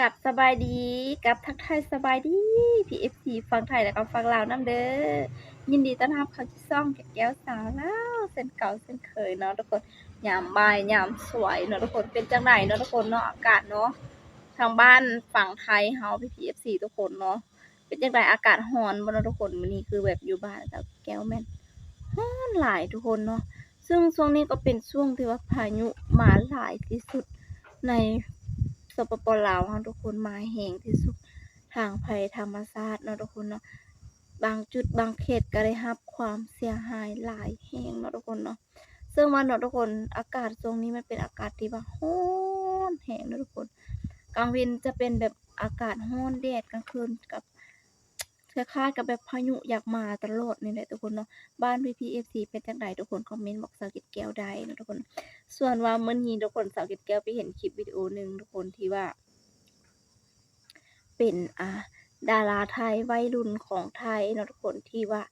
ກັບສະບາຍດີ ກັບທັກທາຍສະບາຍດີ ພີ່ເອັຟຊີຝັ່ງໄທ ແລະກໍຝັ່ງລາວນຳເດີ. ຍິນດີຕ້ອນຮັບເຂົ້າສູ່ຊ່ອງແກ້ວສາວລາວ ເຊັ່ນເກົ່າເຊັ່ນເຄີຍເນາະທຸກຄົນ. ຍາມບ່າຍຍາມສວຍເນາະທຸກຄົນ ເປັນຈັ່ງໃດເນາະທຸກຄົນເນາະ ອາກາດເນາະ ທາງບ້ານຝັ່ງໄທເຮົາ ພີ່ໆເອັຟຊີທຸກຄົນເນາະ ເປັນຈັ່ງໃດ ອາກາດຮ້ອນບໍ່ເນາະທຸກຄົນ? ມື້ນີ້ຄືແບບຢູ່ບ້ານສາວແກ້ວແມ່ນຮ້ອນຫຼາຍທຸກຄົນເນາະ. ເຊິ່ງຊ່ວງນີ້ກໍເປັນຊ່ວງທີ່ວ່າພາຍຸມາຫຼາຍທີ່ສຸດໃນ ສປປ ລາວເຮົາທຸກຄົນ ມາແຮງທີ່ສຸດ ທາງໄພທຳມະຊາດເນາະທຸກຄົນເນາະ. ບາງຈຸດບາງເຂດກໍໄດ້ຮັບຄວາມເສຍຫາຍຫຼາຍແຮງເນາະທຸກຄົນເນາະ. ເຊິ່ງວ່າເນາະທຸກຄົນ ອາກາດຊ່ວງນີ້ມັນເປັນອາກາດທີ່ວ່າຮ້ອນແຮງເນາະທຸກຄົນ. ກາງເວັນຈະເປັນແບບອາກາດຮ້ອນແດດ ກາງຄືນກັບ ຄ້າຍໆກັບແບບພາຍຸຢາກມາຕະຫຼອດນີ້ແຫຼະທຸກຄົນເນາະ. ບ້ານພີ່ໆເອັຟຊີເປັນຈັ່ງໃດທຸກຄົນ ຄອມເມັນບອກສາວເກັດແກ້ວໄດ້ເນາະທຸກຄົນ. ສ່ວນວ່າມື້ນີ້ທຸກຄົນ ສາວເກັດແກ້ວໄປເຫັນຄລິບວິດີໂອໜຶ່ງທຸກຄົນ ທີ່ວ່າ ເປັນ ອ່າ ດາລາໄທ ໄວລຸ້ນຂອງໄທເນາະທຸກຄົນ ທີ່ວ່າ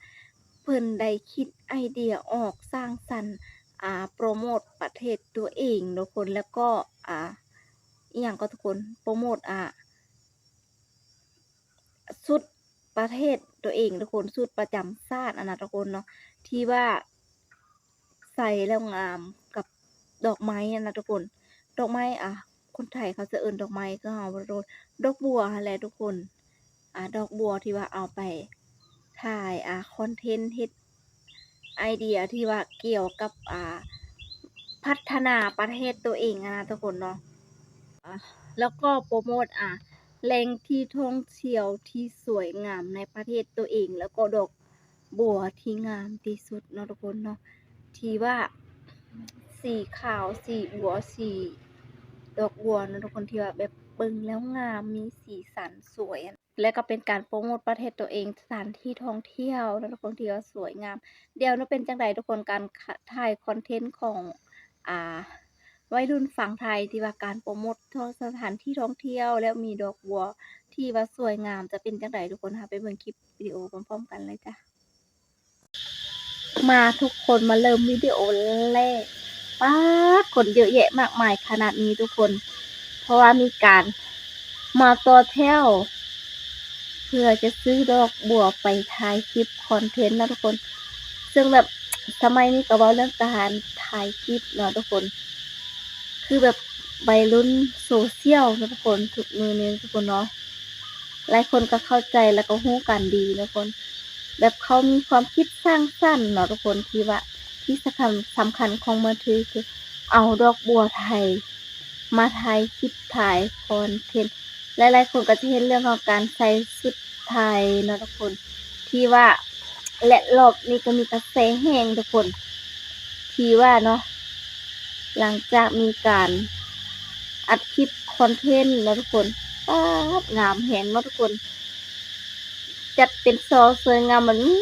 ເພິ່ນໄດ້ຄິດໄອເດຍອອກສ້າງສັນ ອ່າ ໂປຣໂມດປະເທດຕົວເອງເນາະທຸກຄົນ ແລ້ວກໍ ອ່າ ອີ່ຫຍັງກໍທຸກຄົນ ໂປຣໂມດ ອ່າ ຊຸດປະເທດຕົວເອງທຸກຄົນ ຊຸດປະຈຳຊາດຫັ້ນນະທຸກຄົນເນາະ ທີ່ວ່າໃສ່ແລ້ວງາມກັບດອກໄມ້ຫັ້ນນະທຸກຄົນ. ດອກໄມ້ ອ່າ ຄົນໄທເຂົາຈະເອີ້ນດອກໄມ້ຄືເຮົາບໍ່ທຸກຄົນ ດອກບົວຫັ້ນແຫຼະທຸກຄົນ. ອ່າ ດອກບົວທີ່ວ່າເອົາໄປຖ່າຍ ອ່າ ຄອນເທັນ ເຮັດ ໄອເດຍທີ່ວ່າກ່ຽວກັບ ອ່າ ພັດທະນາປະເທດຕົວເອງຫັ້ນນະທຸກຄົນເນາະ ແລ້ວກໍໂປຣໂມດ ອ່າ ແຫຼ່ງທີ່ທ່ອງທ່ຽວທີ່ສວຍງາມໃນປະເທດຕົວເອງ ແລ້ວກໍດອກບົວທີ່ງາມທີ່ສຸດເນາະທຸກຄົນເນາະ ທີ່ວ່າສີຂາວ ສີບົວ ສີດອກບົວເນາະທຸກຄົນ ທີ່ວ່າແບບເບິ່ງແລ້ວງາມ ມີສີສັນສວຍ. ແລະກໍເປັນການໂປຣໂມດປະເທດຕົວເອງ ສະຖານທີ່ທ່ອງທ່ຽວເນາະທຸກຄົນ ທີ່ວ່າສວຍງາມ. ດຽວນີ້ເປັນຈັ່ງໃດທຸກຄົນ ການ ການຖ່າຍຄອນເທັນຂອງ ອ່າ ໄວລຸ້ນຝັ່ງໄທ ທີ່ວ່າການໂປຣໂມດສະຖານທີ່ທ່ອງທ່ຽວ ແລ້ວມີດອກບົວທີ່ວ່າສວຍງາມ ຈະເປັນຈັ່ງໃດທຸກຄົນ ເຮົາໄປເບິ່ງຄລິບວິດີໂອພ້ອມໆກັນເລີຍຈ້າ. ມາທຸກຄົນ ມາເລີ່ມວິດີໂອແລກ. ປາດ ຄົນເຍອະແຍະມາກມາຍຂະໜາດນີ້ທຸກຄົນ ເພາະວ່າມີການມາຕໍ່ແຖວ ເພື່ອຈະຊື້ດອກບົວໄປຖ່າຍຄລິບຄອນເທັນເນາະທຸກຄົນ. ເຊິ່ງແບບສະໄໝນີ້ກໍເວົ້າເລື່ອງການຖ່າຍຄລິບເນາະທຸກຄົນ ຄືແບບໄວລຸ້ນໂຊຊຽວເນາະທຸກຄົນ ທຸກມື້ນີ້ທຸກຄົນເນາະ ຫຼາຍຄົນກໍເຂົ້າໃຈ ແລ້ວກໍຮູ້ກັນດີເນາະທຸກຄົນ. ແບບເຂົາມີຄວາມຄິດສ້າງສັນເນາະທຸກຄົນ ທີ່ວ່າທີ່ສຳຄັນ ສຳຄັນຂອງມັນຄື ຄືເອົາດອກບົວໄທມາຖ່າຍຄລິບ ຖ່າຍຄອນເທັນ. ຫຼາຍໆຄົນກໍຈະເຫັນເລື່ອງຂອງການໃສ່ຊຸດໄທເນາະທຸກຄົນ ທີ່ວ່າ ແລະ ລອບນີ້ກໍມີກະແສແຮງທຸກຄົນ ທີ່ວ່າເນາະ ຫຼັງຈາກມີການອັດຄລິບຄອນເທັນເນາະທຸກຄົນ ປາດ ງາມແຮງເນາະທຸກຄົນ. ຈັດເປັນຊໍສວຍງາມ ມັນ ອື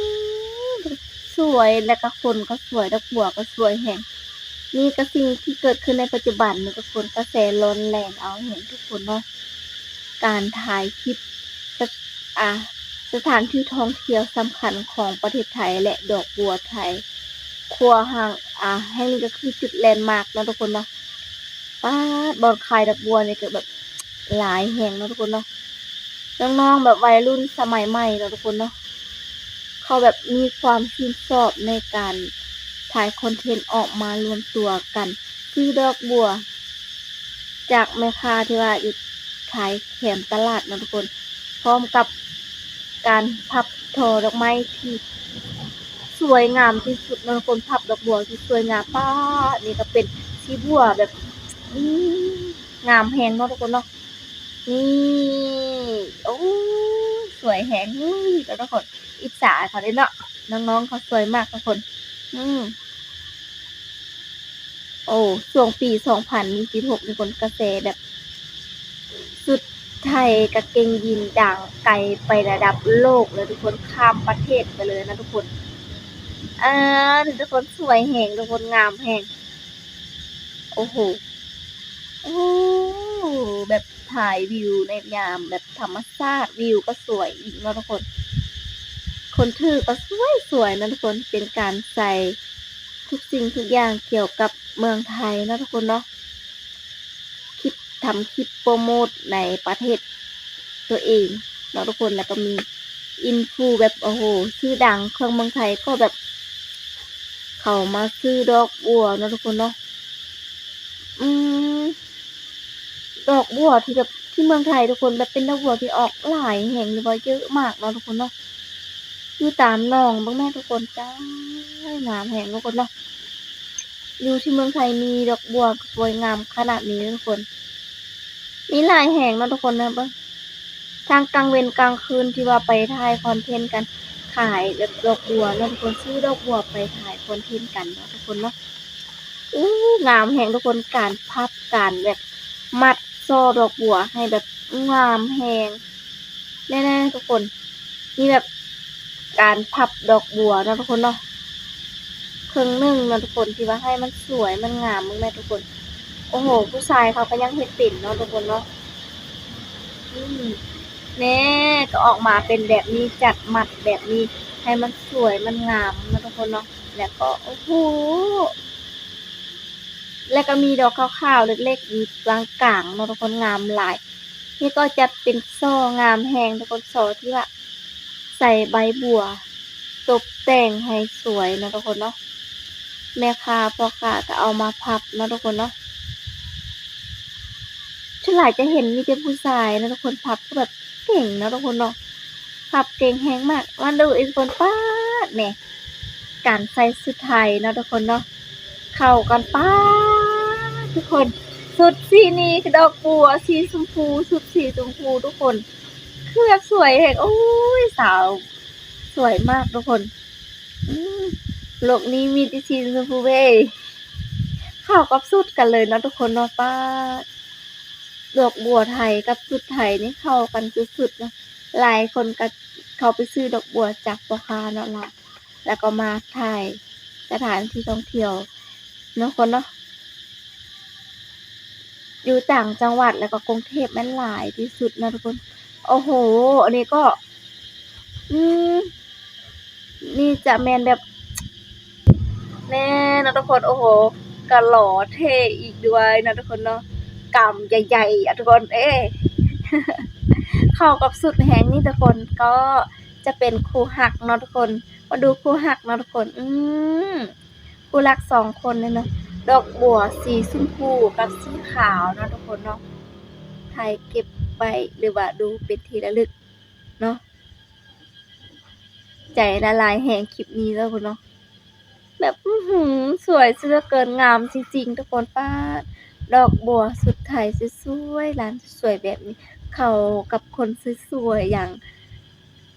ສວຍ ແລ້ວກໍຄົນກໍສວຍ ດອກບົວກໍສວຍແຮງ. ນີ້ກໍສິ່ງທີ່ເກີດຂຶ້ນໃນປັດຈຸບັນເນາະທຸກຄົນ ກະແສຮ້ອນແຮງເອົາແຮງທຸກຄົນເນາະ ການຖ່າຍຄລິບ ສະ ອາ ສະຖານທີ່ທ່ອງທ່ຽວສຳຄັນຂອງປະເທດໄທ ແລະ ດອກບົວໄທ ຂົວຫາງ ອາ ແຫ່ງນີ້ກໍຄືຈຸດແລນມາກເນາະທຸກຄົນເນາະ. ປາດ ບ່ອນຂາຍດອກບົວນີ້ກໍແບບຫຼາຍແຮງເນາະທຸກຄົນເນາະ. ນ້ອງໆ ແບບໄວລຸ້ນສະໄໝໃໝ່ເນາະທຸກຄົນເນາະ ເຂົາແບບມີຄວາມຊື່ນຊອບໃນການຖ່າຍຄອນເທັນ ອອກມາລວມຕົວກັນຊື້ດອກບົວຈາກແມ່ຄ້າທີ່ວ່າຢູ່ທ້າຍແຄມຕະຫຼາດເນາະທຸກຄົນ ພ້ອມກັບການພັບທໍ່ດອກໄມ້ທີ່ ສວຍງາມທີ່ສຸດເນາະທຸກຄົນ ພັບດອກບົວທີ່ສວຍງາມ. ປາດ ນີ້ກໍເປັນສີບົວແບບ ອື ງາມແຮງເນາະທຸກຄົນເນາະ. ນີ້ ໂອ້ ສວຍແຮງ ອຸ້ຍ ທຸກຄົນ ອິດສາເຂົາເດ້ເນາະ ນ້ອງໆເຂົາສວຍມາກທຸກຄົນ ອື. ໂອ້ ຊ່ວງປີສອງພັນຊາວຫົກນີ້ຄົນ ກະແສແບບຊຸດໄທກາງເກງຢີນດັງໄກໄປລະດັບໂລກເລີຍທຸກຄົນ ຂ້າມປະເທດໄປເລີຍນະທຸກຄົນ. ອາ ນີ້ທຸກຄົນ ສວຍແຮງທຸກຄົນ ງາມແຮງ. ໂອ້ໂຫ ໂອ້ ແບບຖ່າຍວິວໃນຍາມແບບທຳມະຊາດ ວິວກໍສວຍອີກເນາະທຸກຄົນ ຄົນຖືກກໍສວຍໆເນາະທຸກຄົນ. ເປັນການໃສ່ທຸກສິ່ງທຸກຢ່າງກ່ຽວກັບເມືອງໄທເນາະທຸກຄົນເນາະ. ຄລິບ ທຳຄລິບໂປຣໂມດໃນປະເທດຕົວເອງເນາະທຸກຄົນ. ແລ້ວກໍມີອິນຟູແບບ ໂອ້ໂຫ ຊື່ດັງຂອງເມືອງໄທກໍແບບເຂົ້າມາຊື້ດອກບົວເນາະທຸກຄົນເນາະ. ອືມ ດອກບົວທີ່ແບບ ທີ່ເມືອງໄທທຸກຄົນ ແບບເປັນດອກບົວທີ່ອອກຫຼາຍແຮງ ຫຼືວ່າເຍອະມາກເນາະທຸກຄົນເນາະ. ຢູ່ຕາມໜອງເບິ່ງແມ້ທຸກຄົນ ຈ້າຍ ງາມແຮງທຸກຄົນເນາະ. ຢູ່ທີ່ເມືອງໄທມີດອກບົວສວຍງາມຂະໜາດນີ້ເດີທຸກຄົນ. ມີຫຼາຍແຮງເນາະທຸກຄົນນະ ເບິ່ງ ທັງກາງເວັນກາງຄືນທີ່ວ່າໄປຖ່າຍຄອນເທັນກັນ ຂາຍແບບດອກບົວເນາະທຸກຄົນ ຊື້ດອກບົວໄປຖ່າຍຄອນເທັນກັນເນາະທຸກຄົນເນາະ. ອູ້ ງາມແຮງທຸກຄົນ ການພັບ ການແບບມັດ ສໍ່ດອກບົວໃຫ້ແບບງາມແຮງ ແນ່ໆ ທຸກຄົນ. ມີແບບການພັບດອກບົວເນາະທຸກຄົນເນາະ ເຄິ່ງໜຶ່ງເນາະທຸກຄົນ ທີ່ວ່າໃຫ້ມັນສວຍມັນງາມ ເບິ່ງແມ້ທຸກຄົນ. ໂອ້ໂຫ ຜູ້ຊາຍເຂົາກໍຍັງເຮັດເປັນເນາະທຸກຄົນເນາະ. ອືມ ແນ່ ກໍອອກມາເປັນແບບນີ້ ຈັດມັດແບບນີ້ ໃຫ້ມັນສວຍມັນງາມເນາະທຸກຄົນເນາະ. ແລ້ວກໍ ໂອ້ໂຫ ແລ້ວກໍມີດອກຂາວໆເລັກໆຢູ່ກາງໆເນາະທຸກຄົນ ງາມຫຼາຍ. ນີ້ກໍຈັດເປັນສໍ່ງາມແຮງທຸກຄົນ ສໍ່ທີ່ວ່າໃສ່ໃບບົວຕົບແຕ່ງໃຫ້ສວຍເນາະທຸກຄົນເນາະ. ແມ່ຄ້າພໍ່ຄ້າກໍເອົາມາພັບເນາະທຸກຄົນເນາະ. ສ່ວນຫຼາຍຈະເຫັນມີແຕ່ຜູ້ຊາຍເນາະທຸກຄົນ ພັບກໍແບບເກັ່ງເນາະທຸກຄົນເນາະ ພັບເກັ່ງແຮງມາກ. ມາດູອີກຄົນ ປາດແນ່ ການໃສ່ຊຸດໄທເນາະທຸກຄົນເນາະ ເຂົ້າກັນ ປາດ ທຸກຄົນ. ຊຸດສີນີ້ຄືດອກບົວ ສີຊົມພູ ຊຸດສີຊົມພູທຸກຄົນ ຄືແບບສວຍແຮງ ໂອ້ຍ ສາວສວຍມາກທຸກຄົນ. ອືມ ໂລກນີ້ມີແຕ່ສີຊົມພູເວີຍ ເຂົ້າກັບຊຸດກັນເລີຍເນາະທຸກຄົນເນາະ ປາດ. ດອກບົວໄທກັບຊຸດໄທນີ້ເຂົ້າກັນສຸດໆເນາະ. ຫຼາຍຄົນກໍເຂົ້າໄປຊື້ດອກບົວຈາກພໍ່ຄ້າເນາະ ແລ້ວ ແລ້ວກໍມາຖ່າຍສະຖານທີ່ທ່ອງທ່ຽວເນາະຄົນເນາະ. ຢູ່ຕ່າງຈັງຫວັດ ແລ້ວກໍກຸງເທບແມ່ນຫຼາຍທີ່ສຸດເນາະທຸກຄົນ. ໂອ້ໂຫ ອັນນີ້ກໍ ອືມ ນີ້ຈະແມ່ນແບບ ແນ່ເນາະທຸກຄົນ. ໂອ້ໂຫ ກະຫຼໍເທ່ອີກດ້ວຍເນາະທຸກຄົນເນາະ ກຳໃຫຍ່ໆ ອະທຸກຄົນເອີຍ ເຂົ້າກັບຊຸດແຮງນີ້ທຸກຄົນ. ກໍຈະເປັນຄູ່ຮັກເນາະທຸກຄົນ ມາດູຄູ່ຮັກເນາະທຸກຄົນ. ອືມ ຄູ່ຮັກສອງຄົນນີ້ເນາະ ດອກບົວສີຊົມພູກັບສີຂາວເນາະທຸກຄົນເນາະ. ຖ່າຍເກັບໄວ້ ຫຼືວ່າດູເປັນທີ່ລະລຶກເນາະ. ໃຈລະລາຍແຮງຄລິບນີ້ເນາະທຸກຄົນເນາະ ແບບ ອື້ຫື ສວຍເຫຼືອເກີນ ງາມຈິງໆ ທຸກຄົນ. ປາດ ດອກບົວຊຸດໄທສວຍໆ ຫຼານສວຍແບບນີ້ ເຂົ້າກັບຄົນສວຍໆ ຢ່າງ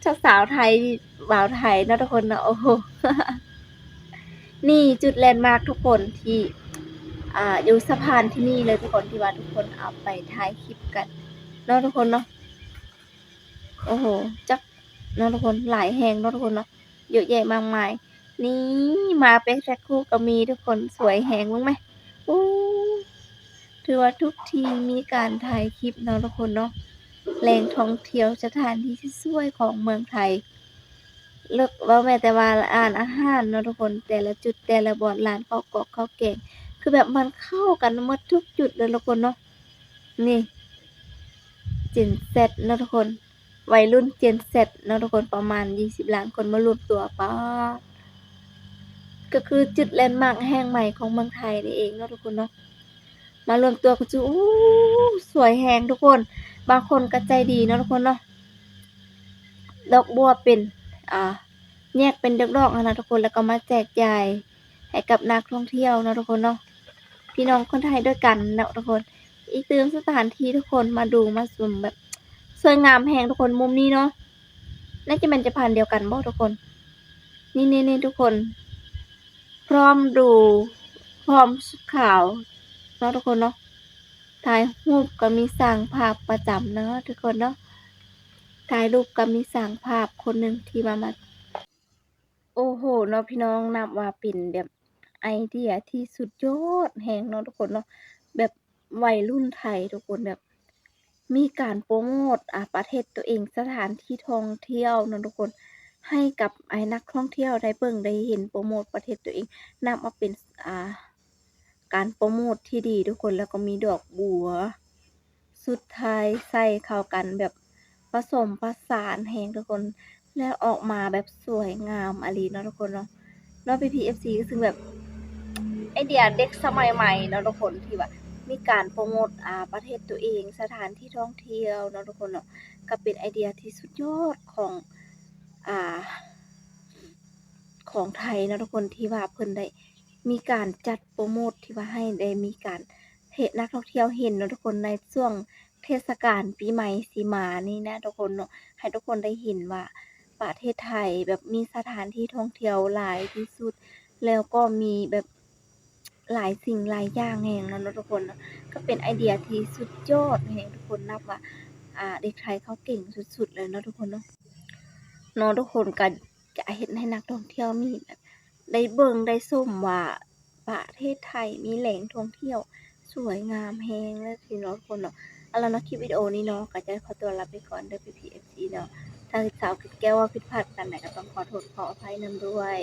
ເຈົ້າສາວໄທ ບ່າວໄທເນາະທຸກຄົນເນາະ. ໂອ້ໂຫ ນີ້ຈຸດແລນມາກທຸກຄົນ ທີ່ ອ່າ ຢູ່ສະພານທີ່ນີ້ເລີຍທຸກຄົນ ທີ່ວ່າທຸກຄົນເອົາໄປຖ່າຍຄລິບກັນເນາະທຸກຄົນເນາະ. ໂອ້ໂຫ ຈັກເນາະທຸກຄົນ ຫຼາຍແຮງເນາະທຸກຄົນເນາະ ເຍອະແຍະມາກມາຍ. ນີ້ມາເປັນແພັກຄູ່ກໍມີທຸກຄົນ ສວຍແຮງ ເບິ່ງແມ. ໂອ້ ຖືວ່າທຸກທີ່ມີການຖ່າຍຄລິບເນາະທຸກຄົນເນາະ. ແຫຼ່ງທ່ອງທ່ຽວ ສະຖານທີ່ສວຍໆຂອງເມືອງໄທ ເລິກ ເວົ້າແມ້ແຕ່ວ່າຮ້ານອາຫານເນາະທຸກຄົນ ແຕ່ລະຈຸດແຕ່ລະບ່ອນ ຮ້ານເຂົ້າກອງເຂົ້າແກງ ຄືແບບມັນເຂົ້າກັນໝົດທຸກຈຸດເລີຍທຸກຄົນເນາະ. ນີ້ Gen Z ເນາະທຸກຄົນ ໄວລຸ້ນ Gen Z ເນາະທຸກຄົນ ປະມານຊາວລ້ານຄົນມາລວມຕົວ ປາດ ກໍຄືຈຸດແລນມາກແຫ່ງໃໝ່ຂອງເມືອງໄທນີ້ເອງເນາະທຸກຄົນເນາະ. ມາລວມຕົວກັນຢູ່ ໂອ້ ສວຍແຮງທຸກຄົນ ບາງຄົນກໍໃຈດີເນາະທຸກຄົນເນາະ ດອກບົວເປັນ ອ່າ ແຍກເປັນດອກໆຫັ້ນນະທຸກຄົນ ແລ້ວກໍມາແຈກຈ່າຍໃຫ້ກັບນັກທ່ອງທ່ຽວເນາະທຸກຄົນເນາະ ພີ່ນ້ອງຄົນໄທດ້ວຍກັນເນາະທຸກຄົນ. ອີກຕື່ມສະຖານທີ່ທຸກຄົນ ມາດູມາຊົມ ແບບສວຍງາມແຮງທຸກຄົນ ມຸມນີ້ເນາະ ໜ້າຈະແມ່ນສະພານດຽວກັນບໍ່ທຸກຄົນ? ນີ້ໆໆ ທຸກຄົນ ພ້ອມດູ ພ້ອມຊຸດຂາວເນາະທຸກຄົນເນາະ. ຖ່າຍຮູບກໍມີຊ່າງພາບປະຈຳເນາະທຸກຄົນເນາະ ຖ່າຍຮູບກໍມີຊ່າງພາບຄົນໜຶ່ງທີ່ວ່າມາ ໂອ້ໂຫ ເນາະພີ່ນ້ອງ ນັບວ່າເປັນແບບໄອເດຍທີ່ສຸດຍອດແຮງເນາະທຸກຄົນເນາະ ແບບໄວລຸ້ນໄທທຸກຄົນ ແບບມີການໂປຣໂມດ ອາ ປະເທດຕົວເອງ ສະຖານທີ່ທ່ອງທ່ຽວເນາະທຸກຄົນ ໃຫ້ກັບ ອາ ນັກທ່ອງທ່ຽວໄດ້ເບິ່ງໄດ້ເຫັນ ໂປຣໂມດປະເທດຕົວເອງ ນັບວ່າເປັນ ອາ ການໂປຣໂມດທີ່ດີທຸກຄົນ ແລ້ວກໍມີດອກບົວ ຊຸດໄທໃສ່ເຂົ້າກັນແບບປະສົມປະສານແຮງທຸກຄົນ ແລ້ວອອກມາແບບສວຍງາມອີ່ຫຼີເນາະທຸກຄົນເນາະ. ເນາະ ພີ່ໆ ເອັຟຊີ ກໍຄືແບບໄອເດຍເດັກສະໄໝໃໝ່ເນາະທຸກຄົນ ທີ່ວ່າມີການໂປຣໂມດ ອ່າ ປະເທດຕົວເອງ ສະຖານທີ່ທ່ອງທ່ຽວເນາະທຸກຄົນເນາະ. ກໍເປັນໄອເດຍທີ່ສຸດຍອດຂອງ ອ່າ ຂອງໄທເນາະທຸກຄົນ ທີ່ວ່າເພິ່ນໄດ້ມີການຈັດໂປຣໂມດ ທີ່ວ່າໃຫ້ໄດ້ມີການ ເຮັດນັກທ່ອງທ່ຽວເຫັນເນາະທຸກຄົນ ໃນຊ່ວງເທດສະການປີໃໝ່ຊິມານີ້ນະທຸກຄົນເນາະ ໃຫ້ທຸກຄົນໄດ້ເຫັນວ່າປະເທດໄທແບບມີສະຖານທີ່ທ່ອງທ່ຽວຫຼາຍທີ່ສຸດ ແລ້ວກໍມີແບບຫຼາຍສິ່ງຫຼາຍຢ່າງແຮງເນາະທຸກຄົນເນາະ. ກໍເປັນໄອເດຍທີ່ສຸດຍອດແຮງທຸກຄົນ ນັບວ່າ ອ່າ ເດັກໄທເຂົາເກັ່ງສຸດໆເລີຍເນາະທຸກຄົນເນາະ ເນາະທຸກຄົນ ກໍຈະເຮັດໃຫ້ນັກທ່ອງທ່ຽວມີແບບໄດ້ເບິ່ງໄດ້ຊົມວ່າ ປະເທດໄທມີແຫຼ່ງທ່ອງທ່ຽວສວຍງາມແຮງເລີຍຊີ້ເນາະທຸກຄົນເນາະ. ເອົາລະເນາະ ຄລິບວິດີໂອນີ້ເນາະ ກໍຈະຂໍຕົວລາໄປກ່ອນເດີ ພີ່ໆ ເອັຟຊີ ເນາະ. ຖ້າສາວເກັດແກ້ວເວົ້າຜິດພາດປານໃດ ກໍຕ້ອງຂໍໂທດຂໍອະໄພນຳດ້ວຍ.